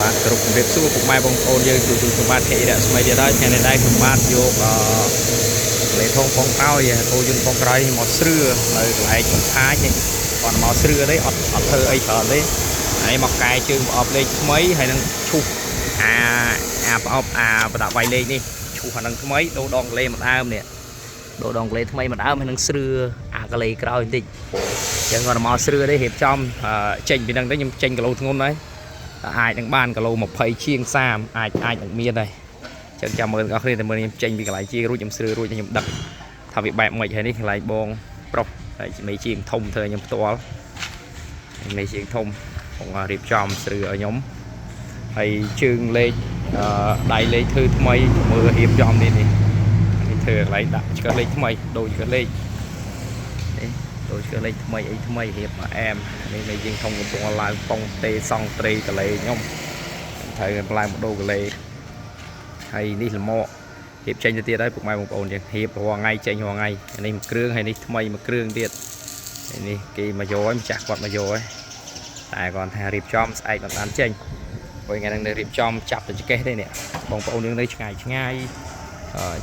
បាទគោរពជម្រាបសួរពុកម៉ែបងប្អូនយើងទូទូខ្ញុំបាទខេរៈស្មីទៀតហើយថ្ងៃនេះដែរខ្ញុំបាទយកអឺលេធងផងក្រោយគោយន្តផងក្រោយមកស្រឿនៅកន្លែងកំផាចនេះគាត់មកស្រឿទេអត់អត់ធ្វើអីច្រើនទេហើយមកកែជើងប្រអប់លេខថ្មីហើយនឹងឈូសអាអាប្រអប់អាប្រដាក់វាយលេខនេះឈូសអានឹងថ្មីដូរដងកលេមួយដើមនេះដូរដងកលេថ្មីមួយដើមហើយនឹងស្រឿអាកលេក្រោយបន្តិចអញ្ចឹងគាត់មកស្រឿទេរៀបចំចេញពីនឹងទៅខ្ញុំចេញគីឡូធ្ងន់ហើយ អាចនឹងបានគីឡូ20ជាង30អាចអាចនឹងមានដែរចឹងចាំមើលទាំងអស់គ្នាតែមើលខ្ញុំចេញពីកន្លែងជាងរួចខ្ញុំស្រឿរួចខ្ញុំដឹកថាវាបែបម៉េចហើយនេះកន្លែងបងប្រុសហើយមេជាងធំធ្វើឲ្យខ្ញុំផ្ទាល់មេជាងធំបងរៀបចំស្រឿឲ្យខ្ញុំហើយជើងលេខអឺដៃលេខធ្វើថ្មីមើលរៀបចំនេះនេះនេះធ្វើកន្លែងដាក់ឆ្កឹះលេខថ្មីដូចឆ្កឹះលេខនេះដូចឆ្កឹះលេខថ្មីអីថ្មីរៀបមកអែមនេះមេជាងធំកំពុងឡើងប៉ុងទេសង់ត្រីកលេខ្ញុំ ត្រូវឡើងមកដូរកលេហើយនេះលមករៀបចេញទៅទៀតហើយពុកម៉ែបងប្អូនយើងរៀបរាល់ថ្ងៃចេញរាល់ថ្ងៃនេះមួយគ្រឿងហើយនេះថ្មីមួយគ្រឿងទៀតហើយនេះគេមកយកហើយម្ចាស់គាត់មកយកហើយតែគាត់ថារៀបចំស្អែកមិនបានចេញព្រោះថ្ងៃហ្នឹងនៅរៀបចំចាប់ទៅចកេះទេនេះបងប្អូនយើងនៅឆ្ងាយឆ្ងាយ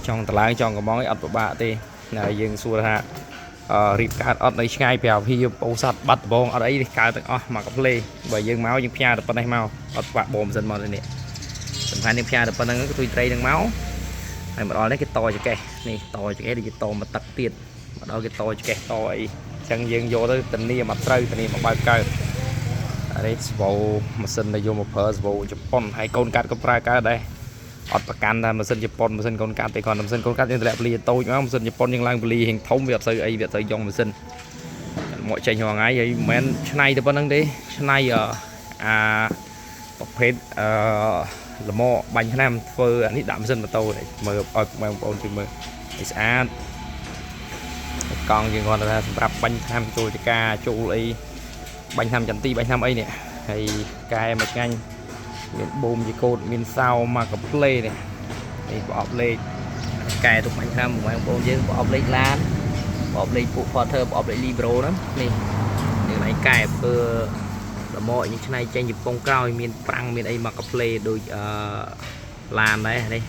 ចង់តឡើងចង់កំងអីអត់ពិបាកទេហើយយើងសួរថារៀបកើតអត់នៅឆ្ងាយប្រាប់ភីពោធិ៍សាត់បាត់ដបងអត់អីនេះកើតទាំងអស់មកកាផ្លេបើយើងមកយើងផ្ញើតែប៉ុណ្ណេះមកអត់ពិបាកបមសិនមកទេនេះ សំខាន់នេះផ្ញើតែប៉ុណ្្នឹងគឺទុយត្រីនឹងមកហើយមកដល់នេះគេតចកេះនេះតចកេះដូចគេតមកទឹកទៀតមកដល់គេតចកេះតអីអញ្ចឹងយើងយកទៅធានាមកត្រូវធានាមកបើកកើតអានេះស្វោម៉ាស៊ីនដែលយកមកប្រើស្វោជប៉ុនហើយកូនកាត់ក៏ប្រើកើតដែរអត់ប្រកាន់ថាម៉ាស៊ីនជប៉ុនម៉ាស៊ីនកូនកាត់ទេគ្រាន់តែម៉ាស៊ីនកូនកាត់យើងតម្លាក់ពលីតូចមកម៉ាស៊ីនជប៉ុនយើងឡើងពលីរៀងធំវាអត់សូវអីវាអត់សូវយ៉ងម៉ាស៊ីនមកចេញរាល់ថ្ងៃហើយមិនមែនឆ្នៃតែប៉ុណ្្នឹងទេឆ្នៃអាប្រភេទអឺ លមបាញ់ថ្នាំធ្វើអានេះដាក់ម៉ាស៊ីនម៉ូតូនេះមើលឲ្យបងប្អូនជួយមើលឲ្យស្អាតកង់យើងគាត់ថាសម្រាប់បាញ់ថ្នាំចូលចកាចូលអីបាញ់ថ្នាំចន្ទីបាញ់ថ្នាំអីនេះហើយកែមកឆ្ងាញ់មានបូមជីកូតមានសោមកកាផ្លេនេះនេះប្រអប់លេខកែទុកបាញ់ថ្នាំបងប្អូនយើងប្រអប់លេខឡានប្រអប់លេខពួក Porter ប្រអប់លេខ Libro ហ្នឹងនេះនេះកន្លែងកែធ្វើ លមកយើងឆ្នៃចេញជប៉ុងក្រោយមានប្រាំងមានអីមកកាផ្លេដូចអឺឡានដែរនេះ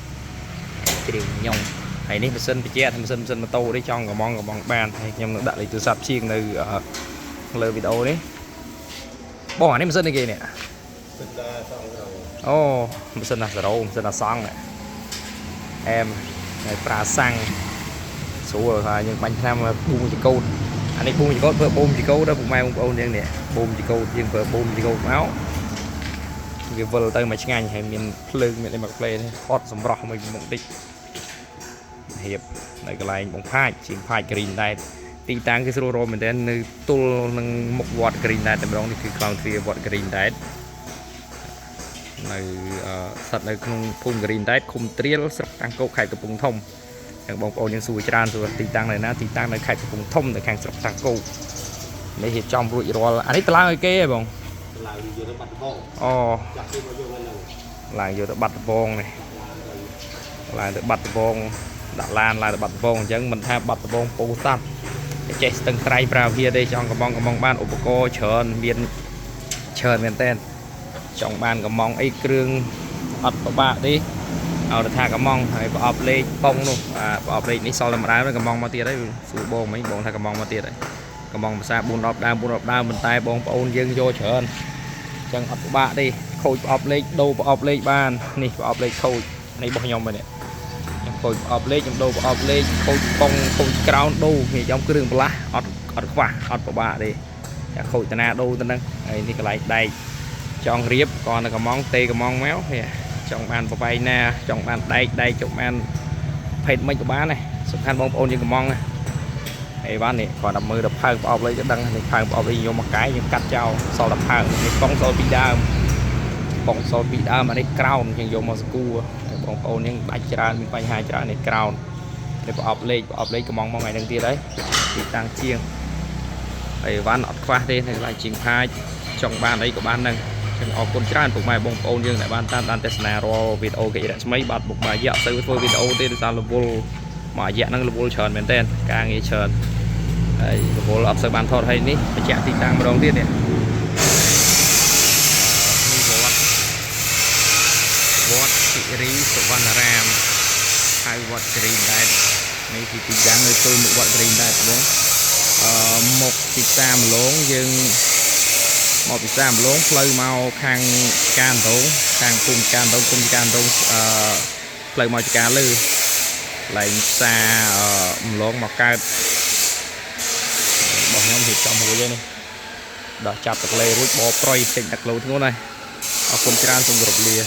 ជ្រៀងញងហើយនេះម៉ាស៊ីនបញ្ជាក់ម៉ាស៊ីនម៉ាស៊ីនម៉ូតូនេះចង់កំងកំងបានហើយខ្ញុំនឹងដាក់លេខទូរស័ព្ទជាងនៅលើវីដេអូនេះបងអានេះម៉ាស៊ីនអីគេនេះ សិនតាសងរង អូម៉ាស៊ីនអាសេរ៉ូម៉ាស៊ីនអាសង់អែមហើយប្រាសាំងស្រួលថាយើងបាញ់ថ្នាំប៊ូចកូតអានេះប៊ូចកូតធ្វើបូមចកូតដល់ពុកម៉ែបងប្អូនយើងនេះបូមចកូតយើងប្រើបូមចកូតមក វាវិលទៅមកឆ្ងាញ់ហើយមានភ្លើងមានអីមកផ្លេនេះថតសម្រស់មួយមុខតិចរៀបនៅកន្លែងបងផាចជាងផាច Green ដែរទីតាំងគឺស្រួលរកមែនទែននៅទល់នឹងមុខវត្ត Green ដែរតែម្ដងនេះគឺខ្លោងទ្វារវត្ត Green ដែរនៅស្ថិតនៅក្នុងភូមិ Green ដែរឃុំត្រៀលស្រុកតាំងកោកខេត្តកំពង់ធំទាំងបងប្អូនយើងសួរច្រើនសួរទីតាំងនៅណាទីតាំងនៅខេត្តកំពង់ធំនៅខាងស្រុកតាំងកោកនេះរៀបចំរួចរាល់អានេះតឡើងឲ្យគេហ៎បង ឡើងយកទៅបាត់ដំបង អូ ចាក់គេមកយកហ្នឹង ឡើងយកទៅបាត់ដំបងនេះ ឡើងទៅ ឡើងទៅបាត់ដំបងដាក់ឡានឡើងទៅបាត់ដំបងអញ្ចឹងមិនថាបាត់ដំបងពោធិ៍សាត់ចេះស្ទឹងត្រែងប្រាវិទេចង់កំងកំងបានឧបករណ៍ច្រើនមានច្រើនមែនតើចង់បានកំងអីគ្រឿងអត់ពិបាកទេឲ្យតែថាកំងហើយប្រអប់លេខប៉ុងនោះអាប្រអប់លេខនេះសល់តែម្ដងកំងមកទៀតហើយសួរបងមិញបងថាកំងមកទៀតហើយកំងភាសា4 10ដើម4 10ដើមប៉ុន្តែបងប្អូនយើងយកច្រើនអញ្ចឹងអត់ពិបាកទេខូចប្រអប់លេខដូរប្រអប់លេខបាននេះប្រអប់លេខខូចនេះរបស់ខ្ញុំហ្នឹងនេះ ខ្ញុំខូចប្រអប់លេខខ្ញុំដូរប្រអប់លេខខូចប៉ុងខូចក្រោនដូរខ្ញុំចំគ្រឿងបន្លាស់អត់អត់ខ្វះអត់ពិបាកទេតែខូចតាណាដូរទៅហ្នឹងហើយនេះកន្លែងដែកចង់រៀបក៏នៅកំងទេកំងមកនេះចង់បានប្របែងណាចង់បានដែកដែកចង់បានភេទមិនក៏បានដែរសំខាន់បងប្អូនយើងកំងណាហើយបាននេះគាត់តែមើលដល់ផើងប្រអប់លេខក៏ដឹងនេះផើងប្រអប់លេខខ្ញុំមកកែខ្ញុំកាត់ចោលសល់តែផើងនេះប៉ុងសល់ពីដើមប៉ុងសល់ពីដើមអានេះក្រោនយើងយកមកស្គួរ ហើយបងប្អូនយើងដាច់ច្រើនមានបញ្ហាច្រើននេះក្រោននេះប្រអប់លេខប្រអប់លេខកំងមកថ្ងៃហ្នឹងទៀតហើយទីតាំងជាងហើយវ៉ាន់អត់ខ្វះទេនៅកន្លែងជាងផាចចង់បានអីក៏បានហ្នឹងចឹងអរគុណច្រើនពុកម៉ែបងប្អូនយើងដែលបានតាមដានទស្សនារាល់វីដេអូកិច្ចរស្មីបាទពុកម៉ែយៈអត់សូវធ្វើវីដេអូទេដោយសាររវល់មួយរយៈហ្នឹងរវល់ច្រើនមែនទែនការងារច្រើនហើយរវល់អត់សូវបានថតហើយនេះបញ្ជាក់ទីតាំងម្ដងទៀតនេះនេះវត្ត វត្តគិរីសុវណ្ណរាមហៅវត្តគិរីដែរនេះគឺទីតាំងនៅទល់មុខវត្តគិរីដែរបងអឺមកពីផ្សារម្លងយើងមកពីផ្សារម្លងផ្លូវមកខាងការដងខាងភូមិការដងគុំការដងអឺផ្លូវមកចការលើកន្លែងផ្សារអឺម្លងមកកើតរបស់ខ្ញុំរៀបចំរួចហើយនេះដោះចាប់ទឹកលេរួចបោប្រយចេញទឹកលោធ្ងន់ហើយអរគុណច្រើនសូមគោរពលា។